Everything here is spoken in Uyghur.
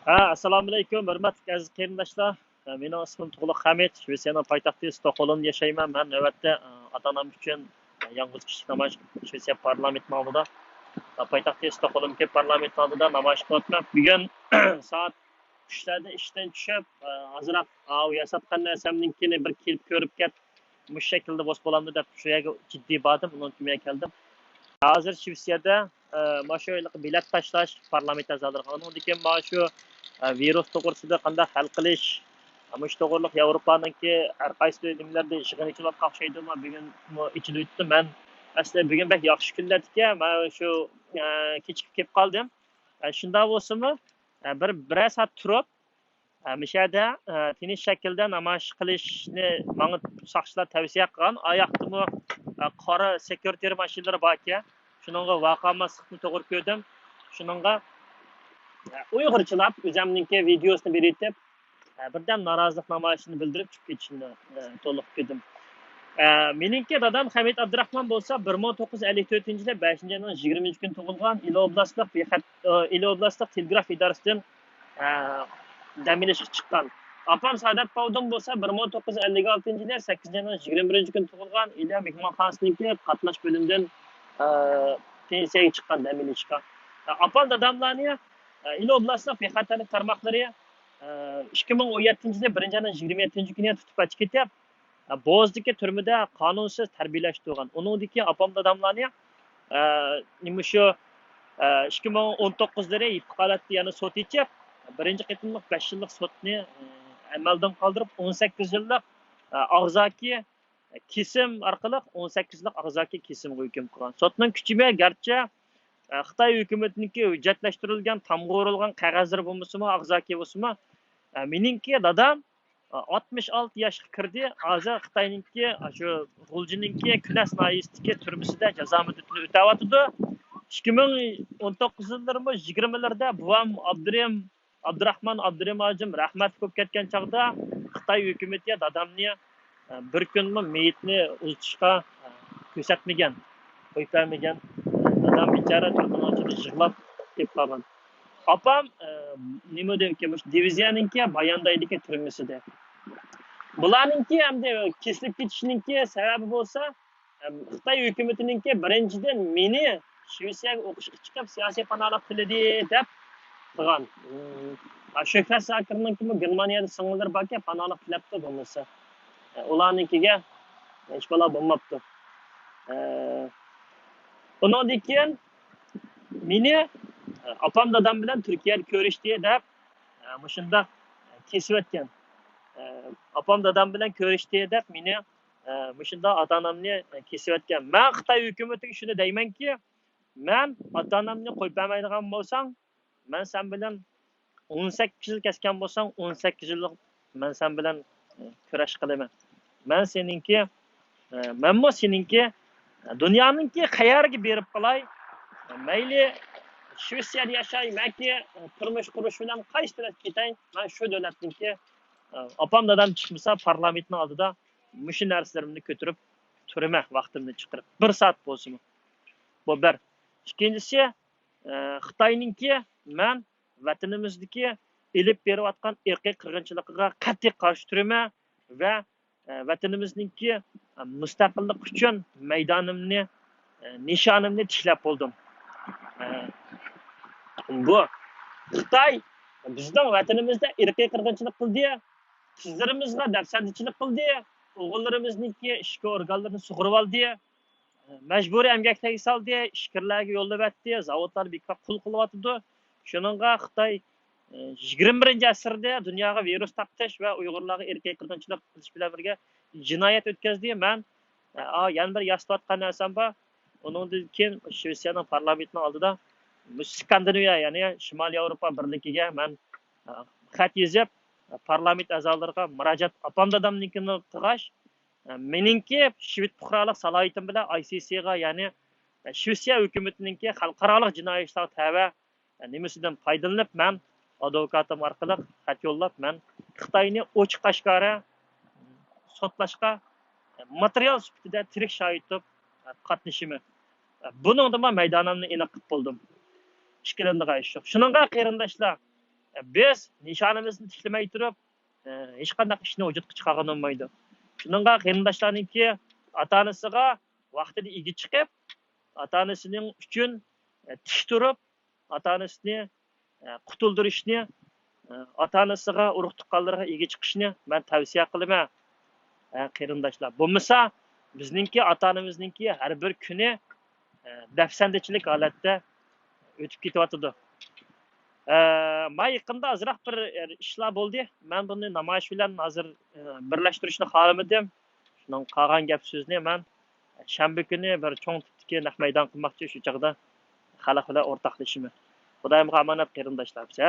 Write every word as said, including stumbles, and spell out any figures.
ھە، ئەسسالامۇئەلەيكۇم، ھۆرمەتلىك ئەزىز قېرىنداشلار. ھە، مېنىڭ ئىسمىم تۇغلۇق خەمىت، شىۋېتسىيەنىڭ پايتەختى ستوكھولمدا ياشايمەن. مەن نۆۋەتتە، ئە، ئاتا-ئانام ئۈچۈن، ئە، يالغۇز كىشىلىك نامايىش، شىۋېتسىيە پارلامېنتىنىڭ ئالدىدا، ئە، پايتەختى ستوكھولمدىكى پارلامېنتنىڭ ئالدىدا نامايىش قىلىۋاتىمەن. بۈگۈن سائەت ئۈچلەردە ئىشتىن چۈشۈپ، ئە، ئازراق ئاۋۇ ياساتقان نەرسەمنىڭكىنى بىر كېلىپ كۆرۈپ كەت، مۇشۇ شەكىلدە بولسا بولامدۇ دەپ شۇ يەرگە جىددىي باردىم، ئۇنىڭ كېيىن كەلدىم. ھازىر شىۋېتسىيەدە، ئە، مانا شۇ ھېلىقى بېلەت تاشلاش پارلامېنت ئەزالىرىغا، ئۇنىڭدىن كېيىن مانا شۇ، ئە، ۋىرۇس توغرىسىدا قانداق ھەل قىلىش، مۇشۇ توغرىلىق ياۋروپانىڭكى ھەر قايسى نېمىلەردە يىغىن ئېچىلىۋاتقان ئوخشايدۇ، بۈگۈنمۇ ئېچىلىۋېتىپتۇ. مەن ئەسلى بۈگۈن بەك ياخشى كۈنلەردىكەن، مەن شۇ، ئە، كېچىكىپ كېلىپ قالدىم. ئە، شۇنداق بولسىمۇ، ئە، بىر، بىرەر سائەت تۇرۇپ، ئە، مۇشۇ يەردە، ئە، تىنچ شەكىلدە نامايىش قىلىشنى ماڭا ساقچىلار تەۋسىيە قىلغان. ئاياقتىمۇ، ئە، قارا سېكۇرىتېر ماشىنىلىرى باركەن. شۇنىڭغا ۋارقىرىماسلىقنى توغرا كۆردۈم. شۇنىڭغا، ئە، ئۇيغۇرچىلاپ ئۆزۈمنىڭكى ۋىدېيوسىنى بېرىۋېتىپ، ئە، بىردەم نارازىلىق نامايىشىنى بىلدۈرۈپ چىقىپ كېتىشىمنى، ئە، تولۇق كۆردۈم. ئە، مېنىڭكى دادام خەمىت ئابدۇراخمان بولسا بىر مىڭ توققۇز يۈز ئەللىك تۆتىنچى يىلى بەشىنچى ئاينىڭ يىگىرمە كۈنى تۇغۇلغان، ئىلى ئوبلاستلىق بىخەت-، ئىلى ئوبلاستلىق تېلېگراف ئىدارىسىدىن، ئە، دەم ئېلىشقا چىققان. ئاپام سائادەت باۋدۇن بولسا بىر مىڭ توققۇز يۈز ئەللىك ئالتىنچى يىلى سەككىزىنچى ئاينىڭ يىگىرمە بىرىنچى كۈنى تۇغۇلغان، ئىلى مېھمانخانىسىنىڭكى قاتناش بۆلۈمىدىن، ئە، پېنسىيەگە چىققان دەم ئېلىشقا. ئاپام داداملارنى، ئە، ئىلى ئوبلاستلىق بىخەتەرلىك تارماقلىرى، ئە، ئىككى مىڭ ئون يەتتىنچى يىلى بىرىنچى ئاينىڭ يىگىرمە يەتتىنچى كۈنى تۇتۇپ ئەچىكىتىپ، بوزدىكى تۈرمىدە قانۇنسىز تەربىيەلەشتۈرگەن. ئۇنىڭدىكى ئاپام داداملارنى، ئە، نېمە شۇ، ئە، ئىككى مىڭ ئون توققۇزلىرى يېپىق ھالەتتە يەنە سوت ئېچىپ، بىرىنچى قېتىملىق بەش يىللىق سوتنى، ئە، ئەمەلدىن قالدۇرۇپ، ئون سەككىز يىللىق، ئە، ئاغزاكى كېسىم ئارقىلىق ئون سەككىز يىللىق ئاغزاكى كېسىمگە ھۆكۈم قىلغان. سوتنىڭ كۈچىمۇ گەرچە، ئە، خىتاي ھۆكۈمىتىنىڭكى ھۆججەتلەشتۈرۈلگەن، تامغا ئۇرۇلغان قەغەزلىرى بولمىسىمۇ، ئاغزاكى بولسىمۇ، ئە، مېنىڭكى دادام ئاتمىش ئالتە ياشقا كىردى. ھازىر خىتاينىڭكى، شۇ غۇلجىنىڭكى كۈنەس ناھىيەسىدىكى تۈرمىسىدە جازا مۇددىتىنى ئۆتەۋاتىدۇ. ئىككى مىڭ ئون توققۇز يىللىرىمۇ يىگىرمىلىرىدە بوۋام ئابدۇرېھىم، ئابدۇراخمان ئابدۇرېھىم ھاجىم رەھمەتلىك بولۇپ كەتكەن چاغدا خىتاي ھۆكۈمىتى دادامنى، ئە، بىر كۈنمۇ مېيىتنى ئۇزىتىشقا، ئە، كۆرسەتمىگەن، قويۇپ بەرمىگەن. دادام بىچارە تۈرمىنىڭ ئىچىدە يىغلاپ كېتىپ قالغان. ئاپام، ئە، نېمە دېمىكىن، مۇشۇ دىۋىزىيەنىڭكى باياندايدىكى تۈرمىسىدە. بۇلارنىڭكى ئەمدى كېسىلىپ كېتىشىنىڭكى سەۋەبى بولسا، ئەم، خىتاي ھۆكۈمىتىنىڭكى بىرىنچىدىن مېنى شىۋېتسىيەگە ئوقۇشقا چىقىپ، سىياسىي پاناھلىق تىلىدى دەپ قىلغان. ئىم، ھا، شۆھرەت زاكىرنىڭكىمۇ گېرمانىيەدە سىڭىللىرى باركەن، پاناھلىق تىلەپتۇ بولمىسا. ئە، ئۇلارنىڭكىگە ھېچ بالا بولماپتۇ. ئە، ئۇنىڭدىن كېيىن مېنى، ئە، ئاپام دادام بىلەن تۈركىيەدە كۆرۈشتى دەپ، ئە، مۇشۇنداق كېسىۋەتكەن. ئە، ئاپام دادام بىلەن كۆرۈشتى دەپ مېنى، ئە، مۇشۇنداق ئاتا-ئانامنى كېسىۋەتكەن. مەن خىتاي ھۆكۈمىتىگە شۇنى دەيمەنكى، مەن ئاتا-ئانامنى قويۇپ بەرمەيدىغان بولساڭ، مەن سەن بىلەن ئون سەككىز يىل كەسكەن بولساڭ، ئون سەككىز يىللىق مەن سەن بىلەن، ئە، كۈرەش قىلىمەن. مەن سېنىڭكى، ئە، مەنمۇ سېنىڭكى، ئە، دۇنيانىڭكى قەيەرگە بېرىپ قالاي، مەيلى شىۋېتسىيەدە ياشاي ياكى، ئە، تۇرمۇش قۇرۇش بىلەن قايسى دۆلەتكە كېتەي، مەن شۇ دۆلەتنىڭكى، ئە، ئاپام دادام چىقمىسا پارلامېنتنىڭ ئالدىدا مۇشۇ نەرسىلىرىمنى كۆتۈرۈپ تۇرىمەن، ۋاقتىمنى چىقىرىپ، بىر سائەت بولسىمۇ. بۇ بىر. ئىككىنچىسى، ئە، خىتاينىڭكى مەن ۋەتىنىمىزدىكى ئېلىپ بېرىۋاتقان ئىرقىي قىرغىنچىلىقىغا قەتئىي قارشى تۇرىمەن ۋە، ئە، ۋەتىنىمىزنىڭكى، ئە، مۇستەقىللىق ئۈچۈن مەيدانىمنى، ئە، نىشانىمنى تىكلەپ بولدۇم. ئە، بۇ خىتاي بىزنىڭ ۋەتىنىمىزدە ئىرقىي قىرغىنچىلىق قىلدى، قىزلىرىمىزغا دەپسەندىچىلىك قىلدى، ئوغۇللىرىمىزنىڭكى ئىچكى ئورگانلىرىنى سۇغۇرۇۋالدى. مەجبۇرىي ئەمگەكلەرگە سالدى، ئىچكىرىلەرگە يوللىۋەتتى، زاۋۇتلارنى بىكار قۇل قىلىۋاتىدۇ. شۇنىڭغا خىتاي، ئە، يىگىرمە بىرىنچى ئەسىردە دۇنياغا ۋىرۇس تارقىتىش ۋە ئۇيغۇرلارغا ئىرقىي قىرغىنچىلىق قىلىش بىلەن بىرگە جىنايەت ئۆتكۈزدى. مەن، ئە، يەنە بىر ياسىتىۋاتقان نەرسەم بار. ئۇنىڭدىن كېيىن شىۋېتسىيەنىڭ پارلامېنتىنىڭ ئالدىدا سكاندىناۋىيە، يەنى شىمالىي ياۋروپا بىرلىكىگە مەن، ئە، خەت يېزىپ، پارلامېنت ئەزالىرىغا مۇراجىئەت، ئاپام دادامنىڭكىنى قىلغاچ، مېنىڭكى شىۋېد پۇقرالىق سالاھىيىتىم بىلەن ئاي سىي سىغا، يەنى شىۋېتسىيە ھۆكۈمىتىنىڭكى خەلقئارالىق جىنايى ئىشلار تەۋە نېمىسىدىن پايدىلىنىپ، مەن ئادۋوكاتىم ئارقىلىق خەت يوللاپ، مەن خىتاينى ئوچۇق ئاشكارا سوتلاشقا ماتېرىيال سۈپىتىدە تىرىك شاھىت بولۇپ قاتنىشىمەن. بۇنىڭدىمۇ مەيدانىمنى ئېنىق قىلىپ بولدۇم. ئىككىلىنىدىغان ئىش يوق. شۇنىڭغا قېرىنداشلار، بىز نىشانىمىزنى تىكلىمەي تۇرۇپ، ئە، ھېچقانداق ئىشنى ۋۇجۇدقا چىقارغىلى بولمايدۇ. شۇنىڭغا قېرىنداشلارنىڭكى ئاتا-ئانىسىغا ۋاقتىدا ئىگە چىقىپ، ئاتا-ئانىسىنىڭ ئۈچۈن، ئە، تىك تۇرۇپ، ئاتا-ئانىسىنى، ئە، قۇتۇلدۇرۇشنى، ئە، ئاتا-ئانىسىغا، ئۇرۇق-تۇغقانلىرىغا ئىگە چىقىشنى مەن تەۋسىيە قىلىمەن، ئە، قېرىنداشلار. بولمىسا، بىزنىڭكى ئاتا-ئانىمىزنىڭكى ھەر بىر كۈنى، ئە، دەپسەندىچىلىك ھالەتتە ئۆتۈپ كېتىۋاتىدۇ. ئە، ما يېقىندا ئازراق بىر، ئە، ئىشلار بولدى. مەن بۇنى نامايىش بىلەن ھازىر، ئە، بىرلەشتۈرۈشنى خالىمىدىم. شۇنىڭ قالغان گەپ سۆزنى مەن شەنبە كۈنى بىر چوڭ تىپتىكى نەق مەيدان قىلماقچى، شۇ چاغدا خەلق بىلەن ئورتاقلىشىمەن. خۇدايىمغا ئامانەت قېرىنداشلار بىزە.